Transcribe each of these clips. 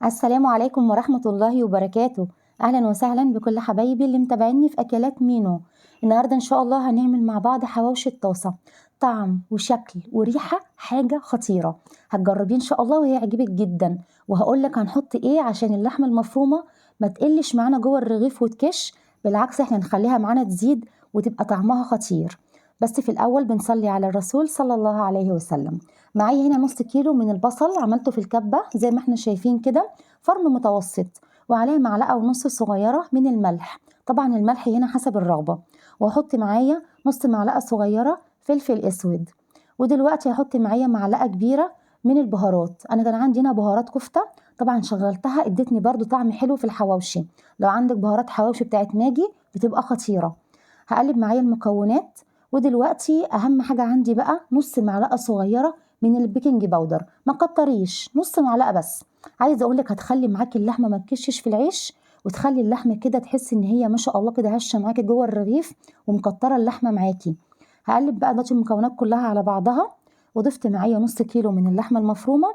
السلام عليكم ورحمة الله وبركاته. أهلا وسهلا بكل حبايبي اللي متابعيني في أكلات مينو. النهاردة إن شاء الله هنعمل مع بعض حواوشي الطاسة، طعم وشكل وريحة حاجة خطيرة، هتجربيه إن شاء الله وهيعجبك جدا. وهقولك هنحط إيه عشان اللحمة المفرومة ما تقلش معانا جوه الرغيف وتكش، بالعكس إحنا نخليها معانا تزيد وتبقى طعمها خطير. بس في الأول بنصلي على الرسول صلى الله عليه وسلم. معايا هنا نص كيلو من البصل عملته في الكبة زي ما احنا شايفين كده، فرن متوسط، وعليه معلقة ونص صغيرة من الملح، طبعا الملح هنا حسب الرغبة، واحط معايا نص معلقة صغيرة فلفل اسود. ودلوقتي هحط معايا معلقة كبيرة من البهارات، انا كان عندي هنا بهارات كفتة طبعا شغلتها ادتني برضو طعم حلو في الحواوشي، لو عندك بهارات حواوشي بتاعت ماجي بتبقى خطيرة. هقلب معايا المكونات. ودلوقتي اهم حاجة عندي بقى نص معلقة صغيرة من ال baking powder، ما كتريش، نص معلقة بس. عايزة اقولك هتخلي معاكي اللحمة ما تكشش في العيش، وتخلي اللحمة كده تحس ان هي ما شاء الله كده هشة معاكي جوه الرغيف ومكترة اللحمة معاكي. هقلب بقى دلوقتي المكونات كلها على بعضها، وضفت معايا نص كيلو من اللحمة المفرومة،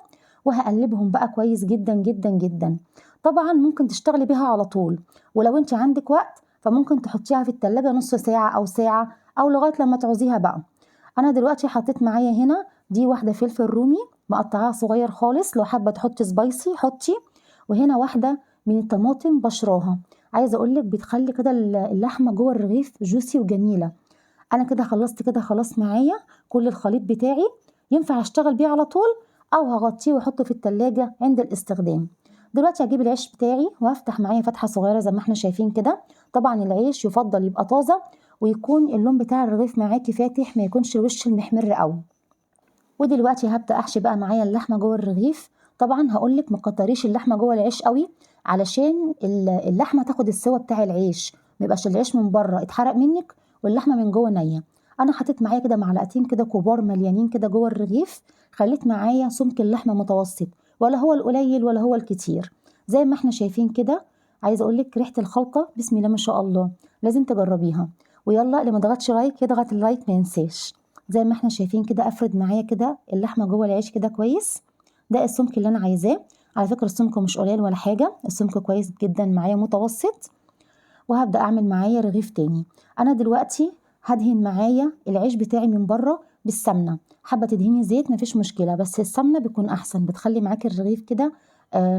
وهقلبهم بقى كويس جدا جدا جدا. طبعا ممكن تشتغلي بيها على طول، ولو انت عندك وقت فممكن تحطيها في التلاجة نص ساعة او ساعة او لغاية لما تعوزيها بقى. انا دلوقتي حطيت معايا هنا دي واحدة فلفل رومي مقطعاها صغير خالص، لو حابة تحطي spicy حطي. وهنا واحدة من الطماطم بشراها، عايزة اقولك بتخلي كده اللحمة جوه الرغيف juicy وجميلة. انا كده خلصت كده خلاص معايا كل الخليط بتاعي، ينفع اشتغل بيه على طول او هغطيه واحطه في التلاجة عند الاستخدام. دلوقتي هجيب العيش بتاعي وهفتح معايا فتحة صغيرة زي ما احنا شايفين كده. طبعا العيش يفضل يبقى طازة ويكون اللون بتاع الرغيف معاكي فاتح، ما يكونش الوش المحمر قوي. ودلوقتي هبدأ احشي بقى معايا اللحمة جوه الرغيف. طبعا هقولك ما تكتريش اللحمة جوه العيش قوي علشان اللحمة تاخد السوا بتاع العيش، ما يبقاش العيش من بره اتحرق منك واللحمة من جوه نية. انا حطيت معايا كده معلقتين كده كبار مليانين كده جوه الرغيف، خليت معايا سمك اللحمة متوسط، ولا هو القليل ولا هو الكتير زي ما احنا شايفين كده. عايزة اقولك ريحة الخلطة بسم الله ما شاء الله، لازم تجربيها. ويلا اللي ما ضغطش like يضغط ال like ما ينساش. زي ما احنا شايفين كده افرد معايا كده اللحمة جوه العيش كده كويس. ده السمك اللي انا عايزاه، على فكرة السمك مش قليل ولا حاجة، السمك كويس جدا معايا متوسط. وهبدأ اعمل معايا رغيف تاني. انا دلوقتي هدهن معايا العيش بتاعي من بره بالسمنة، حابة تدهني زيت مفيش مشكلة، بس السمنة بيكون احسن، بتخلي معاكي الرغيف كده،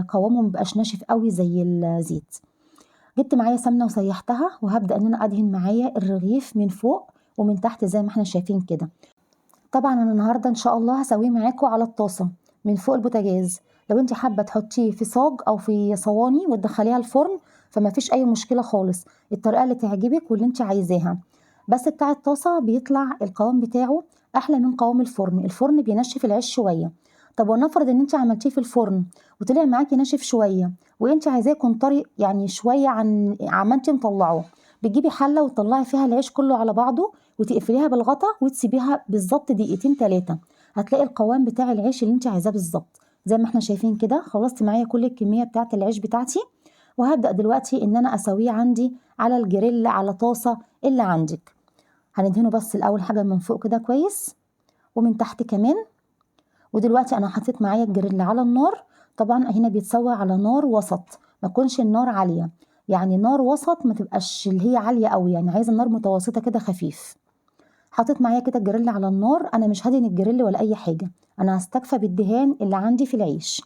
قوامه مبقاش ناشف قوي زي الزيت. جبت معايا سمنة وسيحتها، وهبدأ ان انا ادهن معايا الرغيف من فوق ومن تحت زي ما احنا شايفين كده. طبعا انا النهارده ان شاء الله هسويه معاكم على الطاسه من فوق البوتاجاز، لو انت حابه تحطيه في صاج او في صواني وتدخليها الفرن فما فيش اي مشكله خالص، الطريقه اللي تعجبك واللي انت عايزاها. بس بتاع الطاسه بيطلع القوام بتاعه احلى من قوام الفرن، الفرن بينشف العيش شويه. طب ونفرض ان انت عملتيه في الفرن وطلع معاكي ناشف شويه وانت عايزاه يكون طري يعني شويه عن ما انت مطلعاه، بتجيبي حله وتطلعي فيها العيش كله على بعضه وتقفليها بالغطا وتسيبيها بالظبط دقيقتين تلاتة، هتلاقي القوام بتاع العيش اللي انت عايزاه بالظبط. زي ما احنا شايفين كده خلصت معايا كل الكميه بتاعت العيش بتاعتي، وهبدا دلوقتي ان انا اسويه عندي على الجريل على طاسه اللي عندك. هندهنه بس الاول حاجه من فوق كده كويس ومن تحت كمان. ودلوقتي انا حطيت معايا الجريل على النار، طبعا هنا بيتسوى على نار وسط، ما تكونش النار عاليه، يعني نار وسط ما تبقاش اللي هي عاليه قوي، يعني عايزه النار متوسطه كده خفيف. حطيت معايا كده الجريل على النار، انا مش هدهن الجريل ولا اي حاجه، انا هستكفى بالدهان اللي عندي في العيش.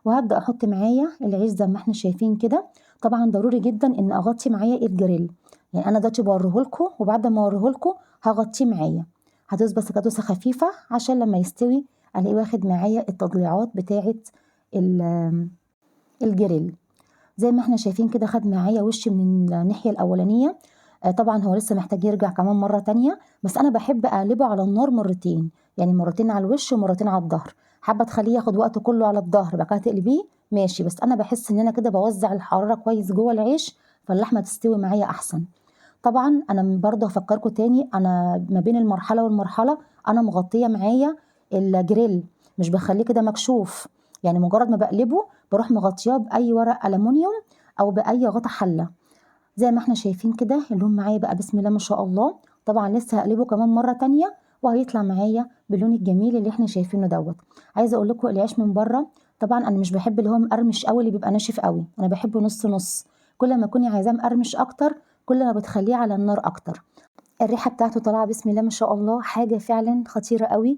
وهبدا احط معايا العيش زي ما احنا شايفين كده. طبعا ضروري جدا ان اغطي معايا الجريل، يعني انا دلوقتي بوريهولكوا وبعد ما اوريهولكوا هغطيه معايا، هدوس بس كده دوسه خفيفه عشان لما يستوي الاقيه واخد معايا التضليعات بتاعه الجريل. زي ما احنا شايفين كده خد معايا وش من الناحيه الاولانيه، طبعا هو لسه محتاج يرجع كمان مره تانية، بس انا بحب اقلبه على النار مرتين، يعني مرتين على الوش ومرتين على الظهر. حابه تخليه ياخد وقته كله على الظهر بعد كده تقلبيه ماشي، بس انا بحس ان انا كده بوزع الحراره كويس جوه العيش فاللحمه تستوي معايا احسن. طبعا انا برضه هفكركم تاني، انا ما بين المرحله والمرحله انا مغطيه معايا الجريل، مش بخليه كده مكشوف، يعني مجرد ما بقلبه بروح مغطياه باي ورق الومنيوم او باي غطا حله. زي ما احنا شايفين كده اللون معايا بقى بسم الله ما شاء الله. طبعا لسه هقلبه كمان مره تانية وهيطلع معايا باللون الجميل اللي احنا شايفينه دوت. عايزه اقول لكم العيش من بره طبعا انا مش بحب اللي هو مقرمش قوي اللي بيبقى ناشف قوي، انا بحبه نص نص. كل ما تكوني عايزاه مقرمش اكتر كل ما بتخليه على النار اكتر. الريحة بتاعته طالعه بسم الله ما شاء الله، حاجة فعلا خطيرة قوي،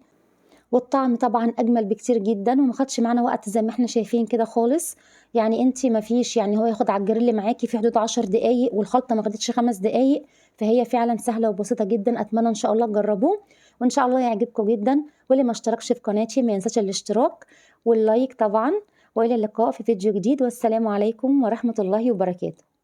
والطعم طبعا اجمل بكتير جدا، وما خدش معانا وقت زي ما احنا شايفين كده خالص. يعني انت ما فيش، يعني هو ياخد على الجريل معاكي في حدود 10 دقايق، والخلطه ما خدتش 5 دقايق، فهي فعلا سهلة وبسيطة جدا. اتمنى ان شاء الله تجربوه وان شاء الله يعجبكم جدا. واللي ما اشتركش في قناتي ما ينساش الاشتراك واللايك طبعا. والى اللقاء في فيديو جديد، والسلام عليكم ورحمة الله وبركاته.